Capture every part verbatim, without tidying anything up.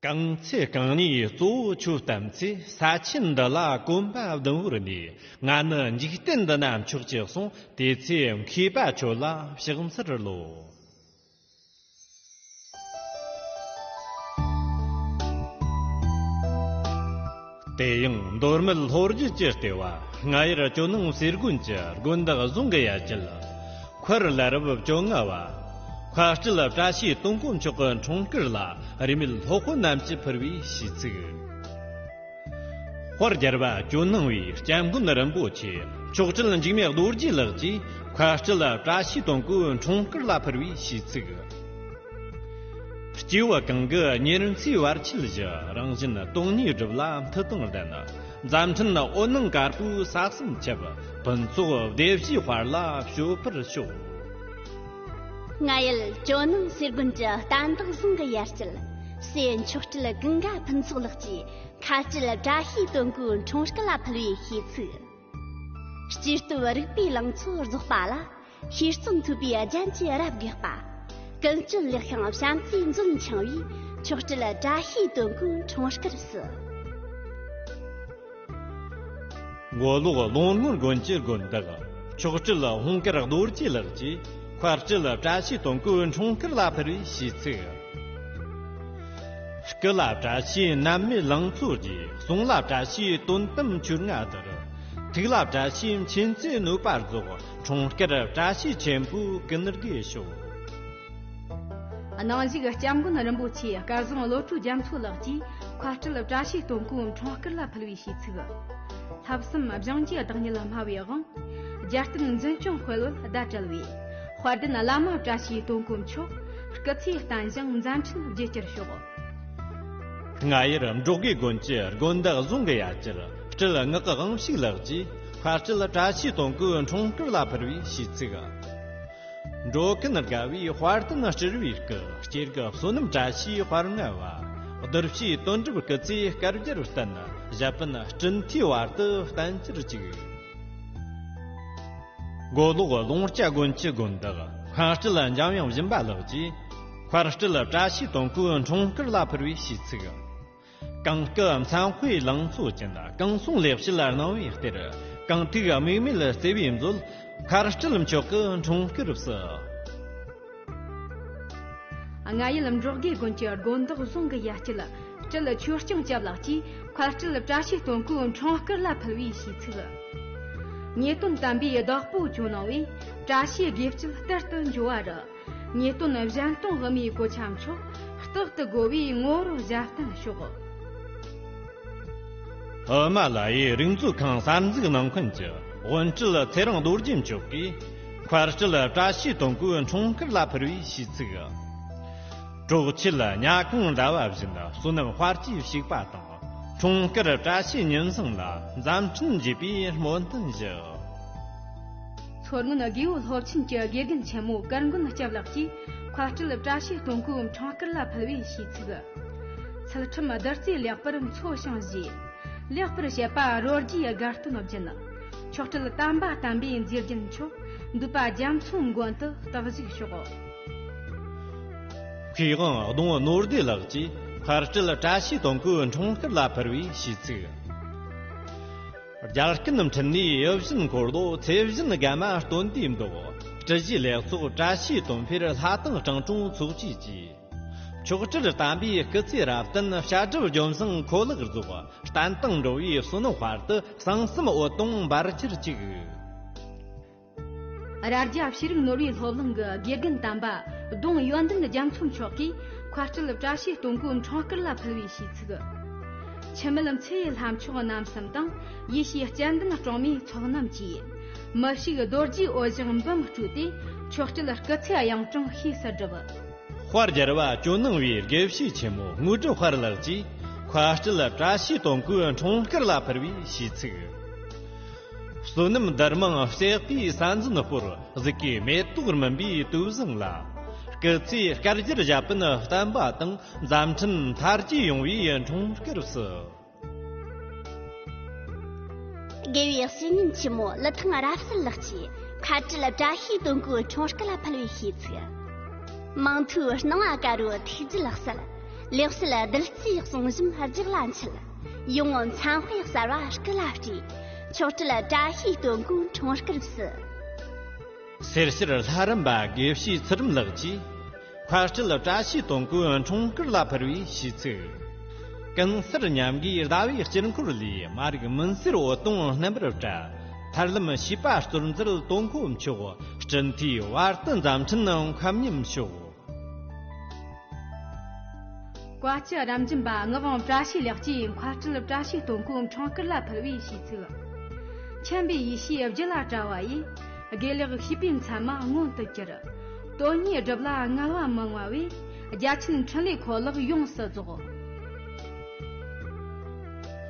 རྐང་ཚེ་རྐང་གཉིས་གཙོ་བོ་ཁྱོད་བལྟམས་ཚེ། ས་ཆེན་འདི་ལ་གོམ་པ་བདུན་བོར་ནས། ང་ནི་འཇིག་རྟེན་འདི་ན་མཆོག་ཅེས་གསུངས། དེ་ཚེ་མཁས་པ་ཁྱོད་ལ་ཕྱག་འཚལ་ལོ། དེ་ཡང་མདོ་སྨད་ལྷོ་རྒྱུད་ཀྱི་ལྟེ་བ་རྔ་ཡུལ་ཇོ་ནང་ཟེར་དགོན་གྱི་དགོན་བདག་ཟུང་གི་ཡ་གྱལ། མཁར་བླ་རབས་བཅོ་ལྔ་བ། མཁར་སྤྲུལ་བཀྲ་ཤིས་དོན་གོ་མཆོག་གི་འཁྲུངས་སྐར་ལ། རིས་མེད་སློབ་དཔོན་རྣམས་ཀྱིས་ཕུལ་བའི་ཞུས་ཚིག། དཔལ་རྒྱལ་བ་ཇོ་ནང་བའི་སྐྱབས་མགོན་རིན་པོ་ཆེ་མཆོག་སྤྲུལ་འཇིགས་མེད་རྡོ་རྗེ་ལགས་ཀྱིས། མཁར་སྤྲུལ་བཀྲ་ཤིས་དོན་གོའི་འཁྲུངས་སྐར་ལ་ཕུལ་བའི་ཞུས་ཚིག། སྐྱེས་བུ་གང་གི་ཉེར་འཚེའི་བར་ཆད་ཞི། རང་གཞན་སྟོང་ཉིད་སྒྲིབ་ལ་མཐུ་དང་ལྡན། མཛད་འཕྲིན་འོད་སྣང་དཀར་པོའི་ས་གསུམ་ཁྱབ། ཕུན་ཚོགས་སྡེ་བཞིའི་དཔལ་ལ་སྤྱོད་པར་ཤོག། རྔ་ཡུལ་ཇོ་ནང་ཟེར་དགོན་གྱི་བསྟན་བདག་ཟུང་གི་ཡ་གྱལ། སྲས་མཆོག་སྤྲུལ་ཀུན་དགའ་ཕུན་ཚོགས་ལགས་ཀྱིས། མཁར་སྤྲུལ་བཀྲ་ཤིས་དོན་གོའི་འཁྲུངས་སྐར་ལ་ཕུལ་བའི་ཞུས་ཚིག། སྐྱེས་སྟོབས་རིག་པའི་ལང་ཚོ་རྫོགས་པ་ལ། ཤེས་བརྩོན་མཐུ་པའི་རྒྱན་གྱིས་རབ་དགེས་པ། ཀུན་སྤྱོད་ལེགས་ཤིང་བྱམས་བརྩེའི་མཛོད་འཆང་བའི། མཆོག་སྤྲུལ་བཀྲ་ཤིས་དོན་གོའི་འཁྲུངས་སྐར་སུ། མགོ་ལོག་ལུང་སྔོན་དགོན་གྱི་དགོན་བདག་མཆོག་སྤྲུལ་ཧོང་དཀར་རྡོ་རྗེ་ལགས་ཀྱིས། མཁར་སྤྲུལ་བཀྲ་ཤིས་དོན་གོའི་འཁྲུངས་སྐར་ལ་ཕུལ་བའི་ཞུས་ཚིག། སྐུ་ལ་བཀྲ་ཤིས་ནམ་མེད་ལང་ཚོ་རྒྱས། གསུང་ལ་བཀྲ་ཤིས་དོན་དམ་ཆོས་ལྔ་བསྡུར། ཐུགས་ལ་བཀྲ་ཤིས་མཁྱེན་བརྩེ་ནུས་པ་རྫོགས། འཁྲུངས་སྐར་བཀྲ་ཤིས་ཆེན་པོའི་ཀུན་དགའི་ཤོག། གནང་ཞིག་སྐྱབས་མགོན་རིན་པོ་ཆེ་སྐལ་བཟང་བློ་གྲོས་རྒྱ་མཚོ་ལགས་ཀྱིས། མཁར་སྤྲུལ་བཀྲ་ཤིས་དོན་གོའི་འཁྲུངས་སྐར་ལ་ཕུལ་བའི་ཞུས་ཚིག། ལྷག་བསམ་སྦྱང་རྒྱུའི་བདག་ཉིད་སྨྲ་བའི་དབང་། རྒྱལ་བསྟན་འཛིན་སྐྱོང་སྤེལ་བར་ཟླ་བྲལ་བའི། དཔལ་ལྡན་བླ་མ་བཀྲ་ཤིས་དོན་གོ་མཆོག། སྐུ་ཚེ་བརྟན་ཞིང་མཛད་འཕྲིན་རྒྱས་གྱུར་ཤོག། རྔ་ཡུལ་འབྲོག་དགེ་དགོན་གྱི་དགོན་བདག་ཟུང་གི་ཡ་གྱལ་སྤྲུལ་ངག་གི་དབང་ཕྱུག་ལགས་ཀྱིས། མཁར་སྤྲུལ་བཀྲ་ཤིས་དོན་གོའི་འཁྲུངས་སྐར་ལ་ཕུལ་བའི་ཞུས་ཚིག། འགྲོ་ཀུན་དགའ་བའི་དཔལ་ལྡན་སྤྲུལ་པའི་སྐུ། སྐྱེ་རྒུ་བསོད་ནམས་བཀྲ་ཤིས་དཔལ་མངའ་བ། གདུལ་བྱའི་དོན་འགྲུབ་སྐུ་ཚེ་བསྐལ་བརྒྱར་བརྟན། གཞན་ཕན་སྤྲིན་མཐའི་བར་དུ་བརྟན་གྱུར་ཅིག། མགོ་ལོག་ལུང་སྐྱ་དགོན་གྱི་དགོན་བདག་མཁར་སྤྲུལ་འཇམ་དབྱངས་བཞིན་པ་ལགས་ཀྱིས། མཁར་སྤྲུལ་བཀྲ་ཤིས་དོན་གོའི་འཁྲུངས་སྐར་ལ་ཕུལ་བའི་ཞུས་ཚིག། གང་སྐུ་མཚན་དཔེའི་ལང་ཚོ་ཅན། གང་གསུང་ལེགས་བཤད་སྣང་བའི་གཏེར། གང་ཐུགས་དམིགས་མེད་བརྩེ་བའི་མཛོད། མཁར་སྤྲུལ་མཆོག་གི་འཁྲུངས་སྐར་སུ། རྔ་ཡུལ་འབྲོག་དགེ་དགོན་གྱི་དགོན་བདག་ཟུང་གི་ཡ་གྱལ་སྤྲུལ་ཆོས་སྐྱོང་སྐྱབས་ལགས་ཀྱིས། མཁར་སྤྲུལ་བཀྲ་ཤིས་དོན་གོའི་འཁྲུངས་སྐར་ལ་ཕུལ་བའི་ཞུས་ཚིག། ངེས་དོན་དམ་པའི་བདག་པོ་ཇོ་ནང་བས། བཀྲ་ཤིས་དགེ་བཅུ་གཏེར་དུ་འཇོ་བ་རུ། ངེས་དོན་གཞན་སྟོང་དབུ་མའི་གོ་ཆ་མཆོག། རྟག་ཏུ་དགོ་བའི་ངོ་བོར་ཞབས་བརྟན་ཤོག། ཧི་མ་ལ་ཡའི་རིག་མཛོད་ཁང་གསར་འཛུགས་གནང་མཁན་གྱི་དབོན་སྤྲུལ་ཚེ་རིང་རྡོ་རྗེ་མཆོག་གིས། མཁར་སྤྲུལ་བཀྲ་ཤིས་དོན་གོའི་འཁྲུངས་སྐར་ལ་ཕུལ་བའི་ཞུས་ཚིག། གྲོགས་ཁྱེད་ཉ་གང་ཟླ་བ་བཞིན་བསོད་ནམས་དཔལ་གྱིས་བཤིག་པ་དང་། འཁྲུངས་སྐར་བཀྲ་ཤིས་ཉིན་བཟང་ལ། མཛད་འཕྲིན་རྒྱས་པའི་སྨོན་འདུན་ཞུ། མཚོ་སྔོན་དགེའུ་སློབ་ཆེན་གྱི་དགེ་རྒན་ཆེན་མོ་ཀར་མགོན་སྐྱབས་ལགས་ཀྱིས། མཁར་སྤྲུལ་བཀྲ་ཤིས་དོན་གོའི་འཁྲུངས་སྐར་ལ་ཕུལ་བའི་ཞུས་ཚིག། ཚུལ་ཁྲིམས་བདུད་རྩི་ལེགས་པར་འཚོ་ཞིང་གཞེས། ལེགས་པར་བཤད་པ་རོ་བརྒྱའི་དགའ་སྟོན་སྦྱིན། མཆོག་སྤྲུལ་དམ་པ་དམ་པའི་མཛེས་རྒྱན་མཆོག། འདུས་པ་རྒྱ་མཚོའི་མགོན་དུ་རྟག་བཞུགས་ཤོག། མཁས་དབང་གདོང་བུ་ནོར་བདེ་ལགས་ཀྱིས། མཁར་སྤྲུལ་བཀྲ་ཤིས་དོན་གོའི་འཁྲུངས་སྐར་ལ་ཕུལ་བའི་ཞུས་ཚིག། རྒྱལ་ཀུན་འཕྲིན་ལས་ཡིད་བཞིན་འཁོར་ལོ། ཚེ་བཞིན་དགའ་མ་སྟོན་དུས་འདོགས། སྤྲུལ་གཞིའི་ལེགས་ཚོགས་བཀྲ་ཤིས་དོན་འཕེལ། ལྷ་དང་སྤྲིན་དྲུང་ཚོགས་བཅས་ཀྱིས། མཆོག་སྤྲུལ་དམ་པའི་སྐུ་ཚེ་རབ་བརྟན། བཤད་སྒྲུབ་ལྗོན་བཟང་ཁོ་ལག་རྫོགས། བསྟན་དང་འགྲོ་བའི་བསོད་ནམས་དཔལ་དུ། གསང་གསུམ་འོད་སྟོང་འབར་གྱུར་ཅིག། རྭ་རྒྱ་ཤེས་རིག་ནོར་བུའི་སློབ་གླིང་གི་དགེ་རྒན་དམ་པ་ལྡོང་ཡོན་ཏན་རྒྱ་མཚོ་མཆོག་གིས། མཁར་སྤྲུལ་བཀྲ་ཤིས་དོན་གོའི་འཁྲུངས་སྐར་ལ་ཕུལ་བའི་ཞུས་ཚིག། འཆི་མེད་མཚེ་ཡི་ལྷ་མཆོག་རྣམ་གསུམ་དང་། ཡེ་ཤེས་སྤྱན་ལྡན་སྲུང་མའི་ཚོགས་རྣམས་ཀྱིས། མི་ཕྱུགས་རྡོ་རྗེའི་འོད་ཞགས་འབུམ་སྤྲོས་ཏེ། མཆོག་སྤྲུལ་སྐུ་ཚེ་གཡང་དྲུང་ཤེས་སུ་བསྒྲུབས། དཔལ་རྒྱལ་བ་ཇོ་ནང་བའི་དགེ་བཤེས་ཆེན་མོ་དངོས་གྲུབ་དཔལ་ལགས་ཀྱིས། མཁར་སྤྲུལ་བཀྲ་ཤིས་དོན་གོའི་འཁྲུངས་སྐར་ལ་ཕུལ་བའི་ཞུས་ཚིག། བསོད་ནམས་འདུ་མང་སྤྱད་པའི་ས་འཛིན་སྤོར། གཟུགས་ཀྱི་མེ་ཏོག་སྨིན་པའི་དུས་བཟང་ལ། སྐུ་ཚེ་བསྐལ་བརྒྱར་ཞབས་པད་བརྟན་པ་དང་། མཛད་འཕྲིན་མཐར་གྱིས་ཡོང་བའི་འཁྲུངས་སྐར་སུ། དགེ་བའི་བཤེས་གཉེན་ཆེན་མོ་ཀླུ་ཐང་རབ་གསལ་ལགས་ཀྱིས། མཁར་སྤྲུལ་བཀྲ་ཤིས་དོན་གོའི་འཁྲུངས་སྐར་ལ་ཕུལ་བའི་ཞུས་ཚིག། མང་ཐོས་སྣང་བ་དཀར་པོའི་ཐུགས་རྒྱུད་གསལ། ལེགས་བཤད་བདུད་རྩིའི་གསུང་གཞུང་རྒྱུད་ལ་འཆད། ཡིད་འོང་མཚན་དཔེ་གསར་བ་སྐུ་ལ་སྤྲས། མཆོག་སྤྲུལ་བཀྲ་ཤིས་སྟོན་ཀའི་འཁྲུངས་སྐར་བསུ། སེར་ཤར་ལྷ་རམས་པ་དགེ་བཤེས་ཚུལ་ཁྲིམས་ལགས་ཀྱིས། མཁར་སྤྲུལ་བཀྲ་ཤིས་སྟོན་ཀའི་འཁྲུངས་སྐར་ལ་ཕུལ་བའི་ཤིས་ཚིག། ཀུན་གསར་ཉམས་དགའི་ཟླ་བའི་དཀྱིལ་འཁོར་ལས། མ་རིག་མུན་སེལ་འོད་སྟོང་རྣམ་པར་བཀྲ། ཐར་ལམ་ཤེས་པ་སྟོར་འཛོལ་དོན་གོ་མཆོག། སྤྲིན་མཐའི་བར་དུ་མཛའ་མཐུན་མཁའ་མཉམ་ཤོག། བཀའ་སྤྱི་རབ་འབྱམས་པ་ངག་དབང་བཀྲ་ཤིས་ལེགས་ཀྱིས་མཁར་སྤྲུལ་བཀྲ་ཤིས་སྟོན་ཀའི་འཁྲུངས་སྐར་ལ་ཕུལ་བའི་ཤིས་ཚིག། མཁྱེན་པའི་ཡེ་ཤེས་རྒྱུད་ལ་བཀྲ་བ་ཡིས། དགེ་ལེགས་ཤེས་པའི་མཚན་མ་མངོན་དུ་གྱུར། དོན་གཉིས་སྒྲུབ་ལ་བསྔགས་པ་མང་བ་བས། རྒྱ་ཆེན་འཕྲིན་ལས་ཁོ་ལག་ཡོངས་སུ་རྫོགས།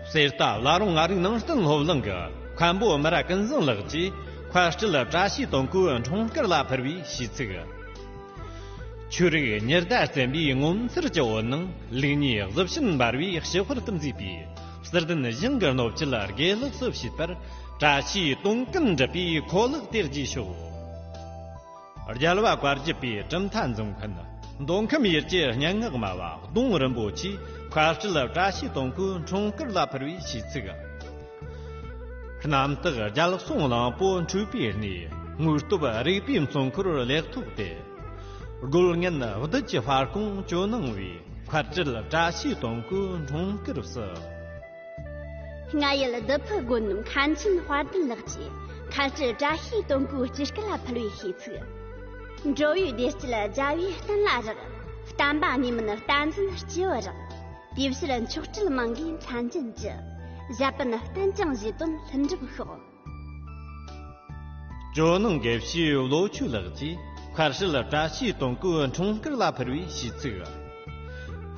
གསེར་རྟ་བླ་རུང་ལྔ་རིག་ནང་བསྟན་སློབ་གླིང་གི་མཁན་པོ་མི་ར་ཀུན་བཟང་ལགས་ཀྱིས་མཁར་སྤྲུལ་བཀྲ་ཤིས་སྟོན་ཀའི་འཁྲུངས་སྐར་ལ་ཕུལ་བའི་ཤིས་ཚིག། ཆོས་རིག་ཉི་ཟླ་བསྟན་པའི་ངོ་མཚར་གྱི་འོད་སྣང་ལུགས་གཉིས་གཟི་བྱིན་འབར་བའི་ཞི་དཔལ་དུ་མཛེས་པའི་བསིལ་ལྡན་ཞིང་གི་སྣོད་བཅུད་དགེ་ལེགས་སུ་བྱེད་པར། བཀྲ་ཤིས་སྟོན་ཀུན་འགྲུབ་པའི་ཁོ་ལག་སྟེར་རྒྱས་ཤོག། རྒྱལ་བ་བཀའ་བརྒྱུད་པའི་གྲུབ་མཐའ་འཛིན་མཁན་མདོ་ཁམས་ཡུལ་གྱི་སྙན་ངག་སྨྲ་བ་ལྡོང་རིན་པོ་ཆེས་མཁར་སྤྲུལ་བཀྲ་ཤིས་སྟོན་ཀའི་འཁྲུངས་སྐར་ལ་ཕུལ་བའི་ཤིས་ཚིག། རྣམ་དག་རྒྱལ་གསུང་གླང་པོ་འཁྲུགས་པའི་གནས། དངོས་སྟོབས་རིག་པའི་མཚོན་འཁོར་ལེགས་ཐོགས་ཏེ། རྒོལ་ངན་བདུད་ཀྱི་དཔའ་རྐང་ཇོ་ནང་བའི། མཁར་སྤྲུལ་བཀྲ་ཤིས་སྟོན་ཀའི་འཁྲུངས་སྐར་བསུ། རྔ་ཡུལ་ལྡི་ཕུ་དགོན་མཁན་ཆེན་དཔལ་ལྡན་ལགས་ཀྱིས་མཁར་སྤྲུལ་བཀྲ་ཤིས་སྟོན་ཀའི་སྤྱི་སྐུ་ལ་ཕུལ་བའི་ཤིས་ཚིག། འགྲོ་བའི་བདེ་སྐྱིད་རྒྱལ་བའི་བསྟན་ལ་རག། བསྟན་པ་གནས་མིན་བསྟན་འཛིན་སྐྱེ་བོ་རག། དེ་ཕྱིར་མཆོག་སྤྲུལ་མང་གིས་མཚན་ཅན་གྱི། བཞད་པན་བསྟན་ཀྱང་བཞེད་དོན་ལྷུན་གྲུབ་ཤོག། ཇོ་ནང་དགེ་བཤེས་བློ་ཆོས་ལགས་ཀྱིས་མཁར་སྤྲུལ་བཀྲ་ཤིས་སྟོན་ཀའི་འཁྲུངས་སྐར་ལ་ཕུལ་བའི་ཤིས་ཚིག།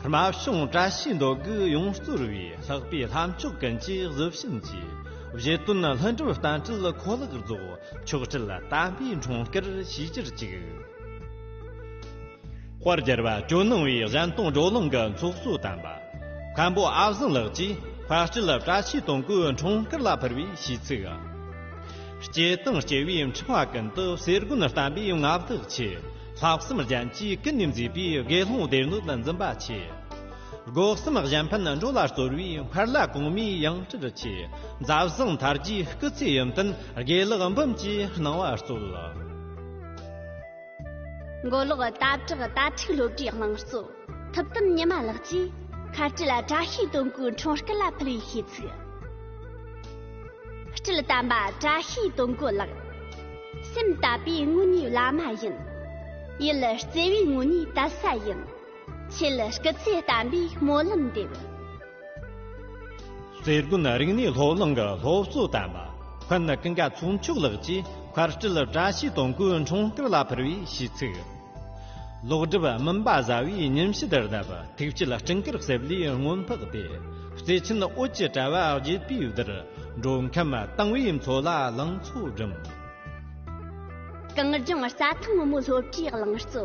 རྨད་བྱུང་བཀྲ་ཤིས་འདོད་དགུ་ཡོངས་སྩོལ་བའི། ལྷག་པའི་ལྷ་མཆོག་ཀུན་གྱི་གཟི་བྱིན་གྱིས། བཞེད་དོན་ལྷུན་གྲུབ་བསྟན་སྲིད་ཁོ་ལག་རྫོགས། མཆོག་སྤྲུལ་དམ་པའི་འཁྲུངས་སྐར་ཞུ་གྱུར་ཅིག། དཔལ་རྒྱལ་བ་ཇོ་ནང་བའི་གཞན་སྟོང་བགྲོ་གླེང་གི་ཚོགས་གཙོ་དམ་པ། མཁན་པོ་ཨ་བཟང་ལགས་ཀྱིས་མཁར་སྤྲུལ་བཀྲ་ཤིས་སྟོན་ཀའི་འཁྲུངས་སྐར་ལ་ཕུལ་བའི་ཤིས་ཚིག། སྐྱེ་དང་སྐྱེ་བའི་འཕྲེང་བ་ཀུན་ཏུ། གསེར་དགུན་བསྟན་པའི་མངའ་བདག་ཆེ། ལྷག་བསམ་རྒྱན་གྱིས་ཀུན་ནས་མཛེས་པའི། དགེ་སློང་སྡེ་སྣོད་འཛིན་པ་ཆེ། སྒོ་གསུམ་གཞན་ཕན་འགྲོ་ལ་སྩོལ་བའི། མཁར་ལ་གོང་མའི་ཡང་སྤྲུལ་ཆེ། མཛའ་བཟང་དར་རྒྱས་སྐུ་ཚེ་ཡུན་བརྟན། དགེ་ལེགས་འབུམ་གྱི་སྣང་བ་སྩོལ། མགོ་ལོག་སྟབས་བྲག་དྭ་ཕྲུག་སློབ་གྲྭའི་གླེང་གཙོ་ཐུབ་བསྟན་ཉི་མ་ལགས་ཀྱིས་མཁར་སྤྲུལ་བཀྲ་ཤིས་སྟོན་ཀའི་འཁྲུངས་སྐར་ལ་ཕུལ་བའི་ཤིས་ཚིག། སྤྲུལ་དམ་པ་བཀྲ་ཤིས་སྟོན་ཀའི་ལག། སེམས་དད་པའི་ངོས་ནས་བླ་མ་ཡིན། ཡིད་བརྩེ་བའི་ངོས་ནས་དད་ས་ཡིན། ཆེད་སྐུ་ཚེ་བརྟན་པའི་སྨོན་ལམ་འདེབས། གསེར་དགོན་རིག་གནས་སློབ་གླིང་གི་སློབ་གཙོ་དམ་པ་ཁན་ཀུན་དགའ་མཚོ་མཆོག་ལགས་ཀྱིས་མཁར་སྤྲུལ་བཀྲ་ཤིས་སྟོན་ཀའི་འཁྲུངས་སྐར་ལ་ཕུལ་བའི་ཤིས་ཚིག། ལོག་སྒྲིབ་མུན་པ་ཟ་བའི་ཉིན་བྱེད་ལྡབ། ཐུགས་བསྐྱེད་སྤྲིན་དཀར་གསེབ་ལས་སྔོན་འཕགས་ཏེ། བརྩེ་ཆེན་འོད་ཀྱི་དྲ་བ་བརྗིད་པའི་བདུད། འགྲོ་ཁམས་དྭངས་བའི་མཚོ་ལ་ལང་ཚོ་སྒྲིམ། གངས་ལྗོངས་རྩྭ་ཐང་མི་སློབ་གྲྭའི་གླེང་གཙོ་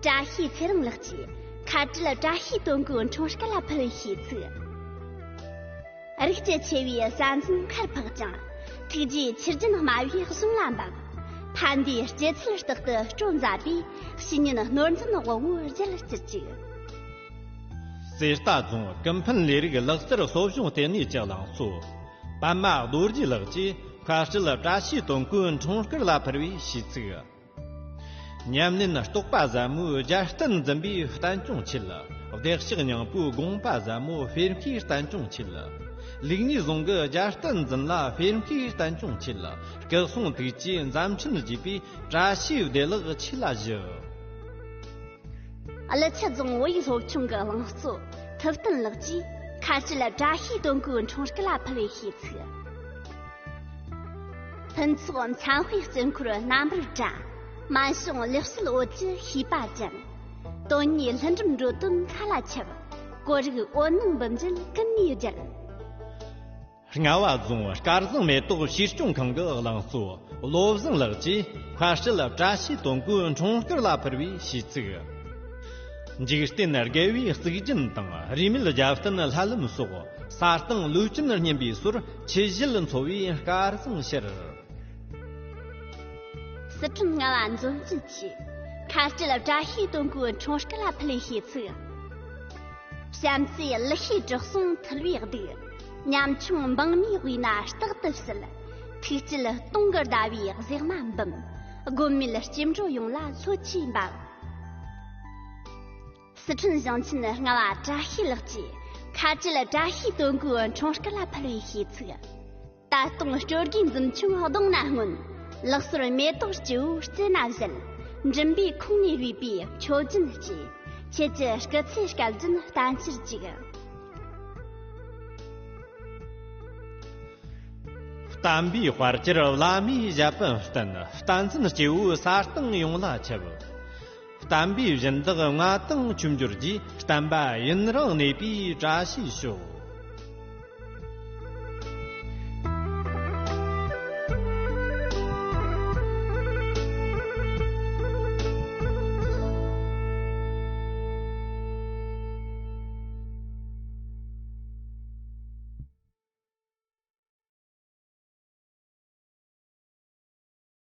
བཀྲ་ཤིས་ཚེ་རིང་ལགས་ཀྱིས་མཁར་སྤྲུལ་བཀྲ་ཤིས་སྟོན་ཀའི་འཁྲུངས་སྐར་ལ་ཕུལ་བའི་ཤིས་ཚིག། རིགས་རྒྱུད་ཆེ་བའི་ས་འཛིན་མཁར་འཕགས་ཀྱང་། ཐུགས་རྗེའི་ཆུ་རྒྱུན་དམའ་བའི་གཞུང་ལ་འབབ། ཕན་བདེའི་སྐྱེད་ཚལ་རྟག་ཏུ་སྤྲོ་མཛད་པས། བཤེས་གཉེན་རྣོ་འཛིན་དབང་བོའི་རྒྱལ་གྱུར་ཅིག། གསེར་རྟ་རྫོང་ཀུན་ཕན་ལས་རིགས་ལག་རྩལ་གསོ་སྦྱོང་ལྟེ་གནས་ཀྱི་གླེང་གཙོ་པདྨ་རྡོ་རྗེ་ལགས་ཀྱིས་མཁར་སྤྲུལ་བཀྲ་ཤིས་སྟོན་ཀའི་འཁྲུངས་སྐར་ལ་ཕུལ་བའི་ཤིས་ཚིག། ཉམས་ལེན་རྟོགས་པ་ཟབ་མོའི་རྒྱལ་བསྟན་འཛིན་པའི་བསྟན་སྐྱོང་ཆེད། བདེ་གཤེགས་སྙིང་པོའི་དགོངས་པ་ཟབ་མོ་དཔེར་མཁས་བསྟན་སྐྱོང་ཆེད། ལུགས་གཉིས་ཟུང་གི་རྒྱལ་བསྟན་འཛིན་ལ་དཔེར་མཁས་བསྟན་སྐྱོང་ཆེད། སྐུ་གསུང་ཐུགས་ཀྱི་མཛད་འཕྲིན་རྒྱས་པའི་བཀྲ་ཤིས་བདེ་ལེགས་ཆོས་ལ་ཞུ། ཀླུ་ཆུ་རྫོང་བོད་ཡིག་སློབ་ཆུང་གི་གླེང་གཙོ་ཐུབ་བསྟན་ལགས་ཀྱིས་མཁར་སྤྲུལ་བཀྲ་ཤིས་སྟོན་ཀའི་འཁྲུངས་སྐར་ལ་ཕུལ་བའི་ཤིས་ཚིག། ཕུན་ཚོགས་མཚན་དཔེའི་དཀྱིལ་འཁོར་རྣམ་པར་བཀྲ། མན་ཤོང་ལེགས་བཤད་འོད་ཀྱི་ཤིས་པ་ཅན། དོན་གཉིས་ལྷུན་གྲུབ་འགྲོ་དོན་མཁའ་ལ་ཁྱབ། ཀོ་རིག་འོད་སྣང་འབུམ་འཇལ་ཀུན་ནས་རྒྱལ། རྔ་བ་རྫོང་སྐལ་བཟང་མེ་ཏོག་གཞིས་སྐྱོང་ཁང་གི་གླེང་གཙོ་བློ་བཟང་ལགས་ཀྱིས་མཁར་སྤྲུལ་བཀྲ་ཤིས་སྟོན་ཀའི་འཁྲུངས་སྐར་ལ་ཕུལ་བའི་ཤིས་ཚིག། འཇིག་རྟེན་དགེ་བའི་གཙུག་རྒྱན་དང་། རིས་མེད་རྒྱལ་བསྟན་ལྷ་ལམ་སོགས། ས་སྟེང་ལུས་ཅན་སྙོམས་པའི་སོར། ཆུ་བཞི་འཚོ་བའི་སྐལ་བཟང་ཕྱིར། སི་ཁྲོན་རྔ་བ་མཛོད་འཛིན་གྱིས་མཁར་སྤྲུལ་བཀྲ་ཤིས་སྟོན་ཀའི་འཁྲུངས་སྐར་ལ་ཕུལ་བའི་ཤིས་ཚིག། བྱམས་བརྩེའི་ཀླུ་ཤའི་དྲག་སྲོང་ཐུལ་བས་བདུག། ཉམ་ཆུང་འབངས་མིའི་དབུས་ན་རྟག་ཏུ་བསིལ། ཐུགས་བསྐྱེད་སྟོང་གི་ཟླ་བའི་ཟེགས་མ་འབུམ། སྒོམ་མེད་སྐྱེ་འགྲོ་ཡོངས་ལ་ལྷོད་ཆེས་འབབ། སི་ཁྲོན་ཞིང་ཆེན་རྔ་བ་བཀྲ་ཤིས་ལགས་ཀྱིས་ཁ་བྲལ་བཀྲ་ཤིས་དོན་ཀུན་འཁྲུངས་སྐར་ལ་ཕུལ་བའི་ཤིས་ཚིག། ད་དུང་སྤྲོ་དགའི་འཛུམ་ཆུང་གདོང་ན་མངོན། ལག་སོར་མེ་ཏོག་སྤྱི་བོའི་རྩེ་ན་བཞད། མགྲིན་པའི་ཁོང་ནས་བུས་པའི་མཆོད་སྦྱིན་སྐྱེས། ཁྱེད་ཀྱི་སྐུ་ཚེ་བསྐལ་བརྒྱར་བརྟན་ཅིག། བསྟན་པའི་དཔལ་གྱུར་བླ་མའི་ཞབས་པད་བརྟན། བསྟན་འཛིན་སྐྱེ་བོའི་ས་སྟེང་ཡོངས་ལ་ཁྱབ། བསྟན་པའི་བཞིན་བདག་མངའ་ཐང་ཆོས་འབྱོར་རྗེས། བསྟན་པ་ཡུན་རིང་གནས་པའི་བཀྲ་ཤིས་ཤོག།